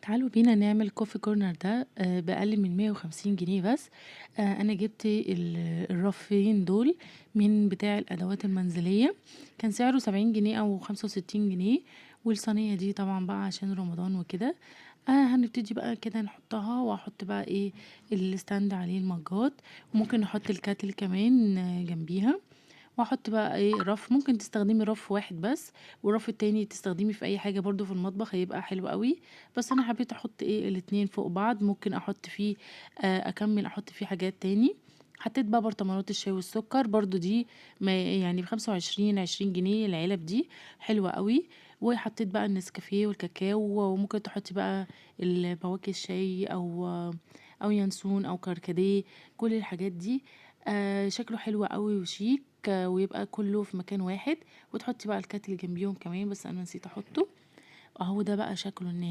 تعالوا بينا نعمل coffee corner ده بأقل من 150 جنيه بس. أنا جبت الرفين دول من بتاع الأدوات المنزلية، كان سعره 70 جنيه أو 65 جنيه. والصينية دي طبعا بقى عشان رمضان وكده. هنبتدي بقى كده نحطها، واحط بقى ايه ال stand عليه المجات، وممكن نحط ال kettle كمان جنبيها. واحط بقى ايه رف، ممكن تستخدمي رف واحد بس والرف التاني تستخدمي في اي حاجة برضو في المطبخ، هيبقى حلو قوي. بس انا حبيت احط ايه الاتنين فوق بعض، ممكن احط فيه اكمل احط فيه حاجات تاني. حطيت بقى برطمانات الشاي والسكر برضو دي، ما يعني ب25 20 جنيه العلب دي، حلوة قوي. وحطيت بقى النسكافيه والكاكاو، وممكن تحطي بقى البواكي الشاي او ينسون او كركديه، كل الحاجات دي. شكله حلو قوي وشيك، ويبقى كله في مكان واحد. وتحطي بقى ال kettle جنبيهم كمان، بس انا نسيت احطه. اهو ده بقى شكله النهائي.